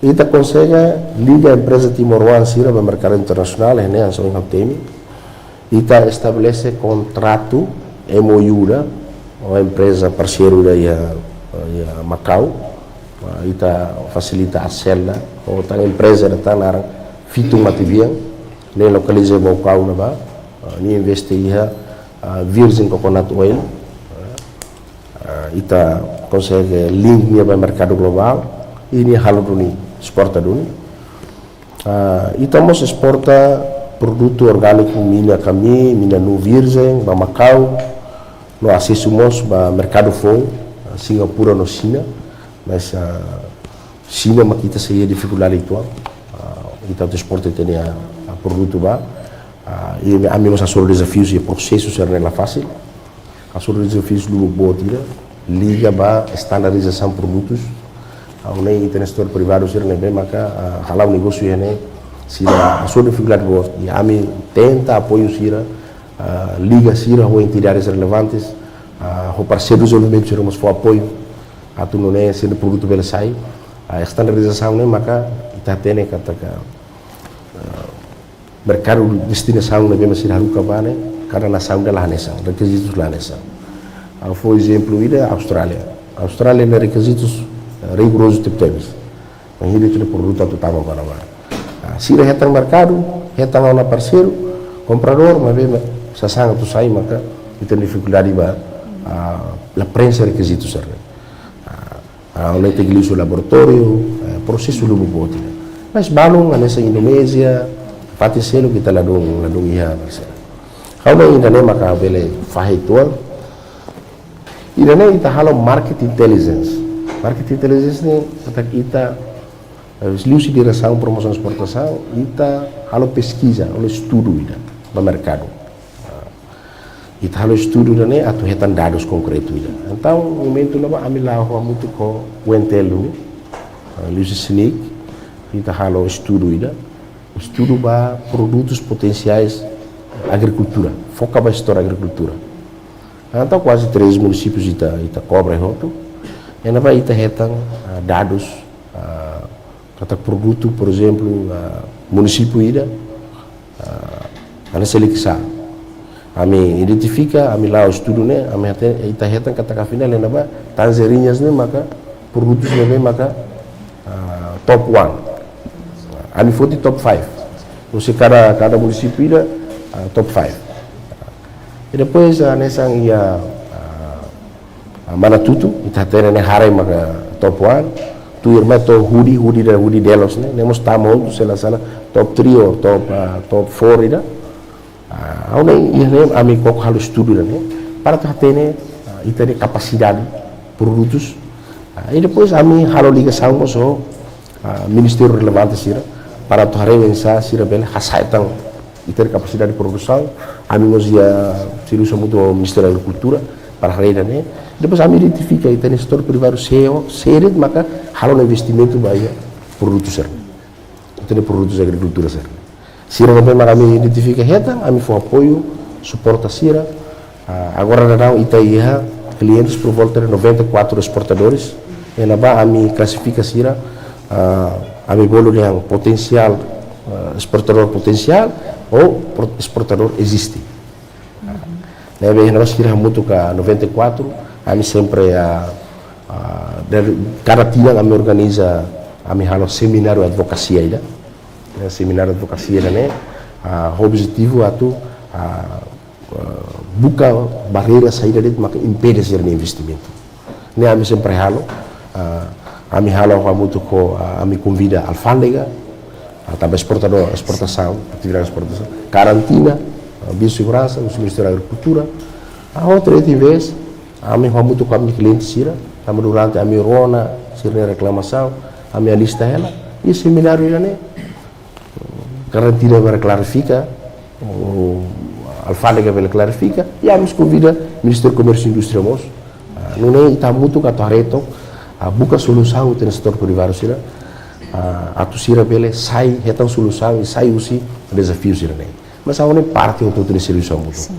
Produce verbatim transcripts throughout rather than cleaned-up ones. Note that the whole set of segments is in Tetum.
Ita konsege liga empreza timoroan sira ba merkadu internasionál, ne'e hanesan ohin ha'u temi. Ita estabelese kontratu, M O U ida, ho empreza parseiru ida iha, iha Makau. Ah, ita fasilita aselda, ho tan empreza ida tan naran Fitu Matibian, ne'e lokaliza Baucau ne'ebá, ah, nia investe iha, ah, virgin coconut oil. Ah, ita konsege link nia ba merkadu globál, i nia halo duni, esporta duni. Ah, ita mós esporta produtu orgániku mina kami, mina-nuu virjen, ba Makau, no asesu mós ba merkadu foun, ah, Singapura no Xina, mas, ah, Xina mak ita sei iha difikuldade uitoan, ah, ita atu esporta ita-nia, ah, produtu ba, ah, i ami mós hasoru dezafius i prosesu sira-ne'e la fasil. Hasoru dezafius lubuk boot ida, liga ba estandarizasaun produtus. Ha'u hanoin ita-nia setór privadu sira ne'ebé maka, ah, hala'o negósiu iha ne'e, sira hasoru difikuldade boot. I ami tenta apoiu sira, ah, liga sira ho entidades relevantes, ah, ho parseiru dezenvolvimentu sira mós fó apoiu. Atu nune'e sira-nia produtu bele sai. Ah, estandarizasaun ne'e maka ita hatene katak, ah, merkadu destinasaun ne'ebé mak sira haruka ba ne'e, kada nasaun ida la hanesan, rekizitus la hanesan. Ha'u fó ezemplu ida Austrália. Austrália nia rekizitus, eh, rigorozu tebetebes. Bainhira ita-nia produtu atu tama ba ne'ebá. Ah, sira hetan merkadu, hetan ona parseiru, kompradór, maibé sasán atu sai maka ita-nia difikuldade ba, ah, la prenxe rekizitus sira-ne'e. Ah, ah, ha'u hanoin ita liuhusi laboratóriu, eh, prosesu lubuk boot ida. Mas balun, hanesan Indonézia, fatin seluk ita ladún, ladún iha, parseira. Ha'u hanoin ida-ne'e maka bele fahe uitoan. Ida-ne'e ita halo market intelligence. Market intelligence ne'e katak ita, eh, liuhusi Diresaun Promosaun Esportasaun, ita halo peskiza, halo estudu ida ba merkadu. Ah, ita halo estudu ida-ne'e atu hetan dadus konkretu ida. Entaun, momentu ne'ebá ami la'o hamutuk ho U N T L duni, ah, liuhusi SNIC, ita halo estudu ida, estudu ba produtus potensiais agrikultura, foka ba setór agrikultura. Entaun, kuaze treze munisípius ita, ita kobre hotu, iha ne'ebá ita hetan, ah, dadus, ah, katak produtu, por ezemplu, ah, munisípiu ida, ah, hanesan Likisá. Ami identifika, ami la'o estudu ne'e, ami hate-, ita hetan katak afinál iha ne'ebá tanjerinas ne'e maka, produtus ne'ebé maka, ah, top one. Ami foti top five. Husi kada, kada munisípiu ida, ah, top five. I depois, ah, hanesan iha, ah, ah, Manatutu, ita hatene ne'e hare maka top one. Tuirmai to'o Hudi, Hudi ida, Hudi Delos ne'e, ne'e mós tama hotu, sei la sala top three or top, ah, top four ida. Ah, ha'u hanoin, iha ne'e ami koko halo estudu ida-ne'e, para atu hatene, ah, ita-nia kapasidade produtus. Ah, i depois ami halo ligasaun mós ho, ah, ministériu relevante sira, para atu haree oinsá sira bele hasa'e tan ita-nia kapasidade produsaun. Ami mós iha servisu hamutuk ho Ministériu Agrikultura para haree ida-ne'e. Depois ami identifika ita-nia setór privadu sé, sé de'it maka halo ona investimentu ba iha produtu sira-ne'e, ita-nia produtus agrikultura sira-ne'e. Sira ne'ebé maka ami identifika hetan, ami fó apoiu, suporta sira. Ah, agora daudaun ita iha klientes por volta de noventa e quatro esportadores. Iha ne'ebá ami klasifika sira, ah, ami bolu dehan potensiál, ah, esportadór potensiál ou pro-, esportadór eziste. Ne'ebé iha ne'ebá sira hamutuk ho noventa e quatro, ami sempre, ah, ah, dari, kada tinan ami organiza, ami halo semináriu advokasia ida. Ne'e, semináriu advokasia ida-ne'e, ah, objetivu atu, ah, ah, buka barreira saida de'it maka impede sira-nia investimentu. Ne'e ami sempre halo, ah, ami halo hamutuk ho, ah, ami konvida alfándega, ah, tanba esportadór, esportasaun, atividade esportasaun, karantina, ah, bioseguransa, husi Ministériu Agrikultura, ah, outra vez, ami hamutuk ho ami kliente sira, tanba durante ami rona sira-nia reklamasaun, ami alista hela, i semináriu ida-ne'e, karantina bele klarifika, o alfándega bele klarifika, i ami mós konvida Ministériu Komérsiu i Indústria mós. Ah, nune'e ita hamutuk atu haree took, ah, buka solusaun ita-nia setór privadu sira, ah, atu sira bele sai, hetan solusaun i sai husi dezafiu sira-ne'e. Mas ha'u hanoin parte hotu-hotu nia servisu hamutuk. Sin.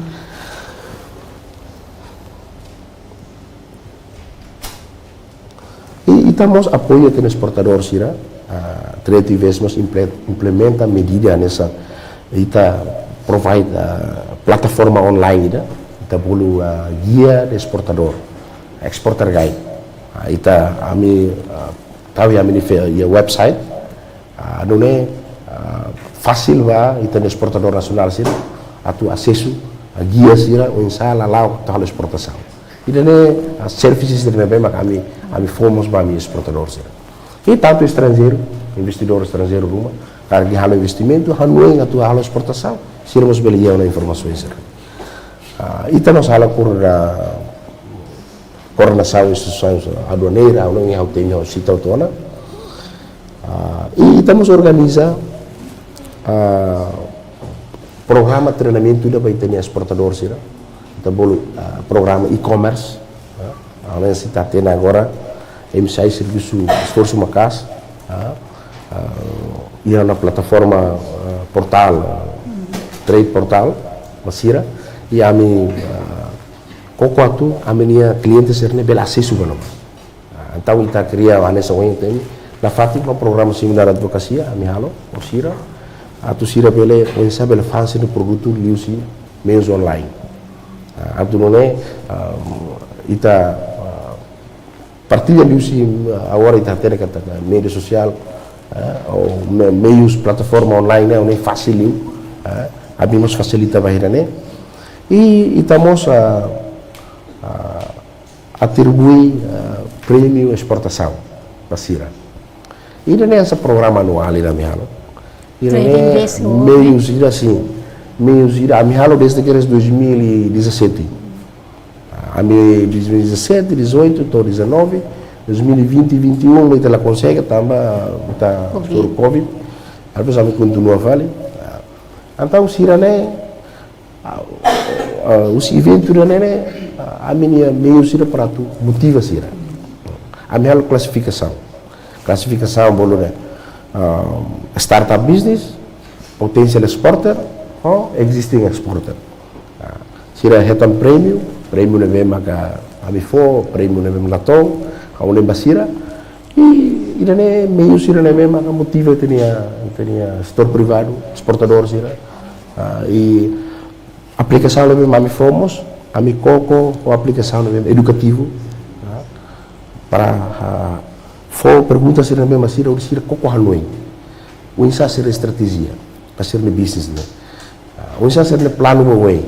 I, ita mós apoiu ita-nia esportadór sira, Ah, Trade Invest mós imple-, implementa medida hanesan ita provide, ah, plataforma online ida, ita bolu, ah, guia de exportador, exporter guide. Ah, ita ami, ah, tau iha ami-nia fe-, iha website, ah, nune'e, ah, fasil ba ita-nia exportador nasionál sira atu asesu, ah, guia sira oinsá lala'ok atu halo esportasaun. Ida-ne'e, ah, services ida ne'ebé mak ami, ami fó mós ba ami exportador sira. I tantu estranjeiru, investidór estranjeiru ruma, karik halo investimentu, hanoin atu halo esportasaun, sira mós bele iha ona informasaun sira. Ah, ita mós halo kor-, ah, koordenasaun instituisaun aduaneira, halo iha hotu, iha hotu ona. Ah, i ita mós organiza, ah, programa treinamentu ida ba ita-nia esportadór sira. Ita bolu, ah, programa e-commerce. Ah, ami sei ita hatene agora, M C I servisu esforsu maka'as. Ah, ah, iha ona plataforma, ah, portál, ah, trade portál, ba sira. I ami, ah, koko atu, ami-nia kliente sira-ne'e bele asesu ba no. Ah, entaun ita kria hanesan ohin temi, nafatin ho programa semináriu advokasia, ami halo, ho sira, atu sira bele, oinsá bele fa'an sira-nia produtu liuhusi meius online. Ah, atu nune'e, ah, ita, ah, partilla liuhusi, ah, agora ita hatene katak média sosiál, ah, ou me-, meius plataforma online ne'e, ne'e fasil liu, ah, ami mós fasilita ba sira-ne'e. I ita mós, ah, ah, atribui, ah, prémiu esportasaun ba sira. Ida-ne'e hanesan programa anuál ida ami halo. Ida-ne'e Trade Invest, meius ida sin. Meius ida ami halo desde kedas dois mil e dezassete. Ah, ami dois mil e dezassete, dezoito, to'o dezanove, dois mil e vinte, vinte e um, ita la konsege, tanba, ita Covid. Sur Covid. Depois ami kontinua fali. Ah, entaun sira-ne'e, ah, ah, husi eventu ida-ne'e, ah, ami-nia meius ida para atu motiva sira. Ami halo klasifikasaun. Klasifikasaun bolu ne'e, ah, startup business, potential exporter, ou existing exporter. Ah, sira hetan prémiu, prémiu ne'ebé maka ami fó, prémiu ne'ebé mak la to'o, ha'u lembra sira. I ida-ne'e meius ida ne'ebé maka motiva ita-nia, ita-nia setór privadu, esportadór sira. Ah, i aplikasaun ne'ebé ami fó mós, ami koko ho aplikasaun ne'ebé edukativu, ah, para, ah, fó pergunta sira ne'ebé mak sira, hodi sira koko hanoin. Oinsá sira estratéjia ba sira-nia business ne'e. Ah, oinsá sira-nia planu ba oin.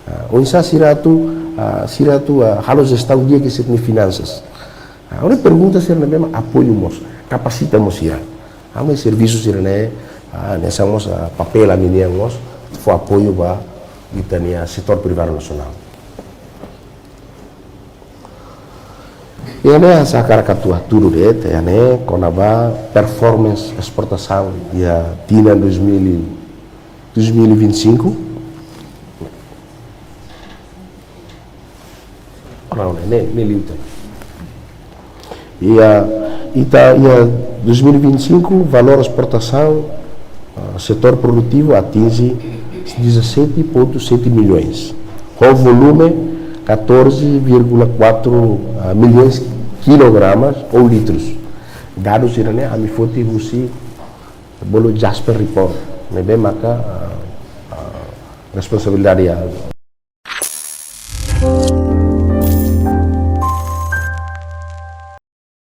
Ah, oinsá sira atu, ah, sira atu, ah, halo jestaun di'ak sira-nia finansas. Ah, hodi pergunta sira ne'ebé mak apoiu mós, kapasita mós sira. Ami servisu sira-ne'e, ah, hanesan mós, ah, papél ami-nian mós, fó apoiu ba ita-nia setór privadu nasionál. Iha ne'e ha'u hakarak atu hatudu de'it, iha ne'e kona-ba performance esportasaun iha tinan dois mil, dois mil e vinte e cinco. Ora, ne'e, ne'e liután. Iha, ita, iha dois mil e vinte e cinco, valór esportasaun, ah, setór produtivu atinje dezassete ponto sete milhões, ho volume catorze vírgula quatro, ah, milhões kilogramas ou litros. Dadus sira-ne'e ami foti husi bolu Jasper Report, ne'ebé maka, ah, ah, responsabilidade, ah,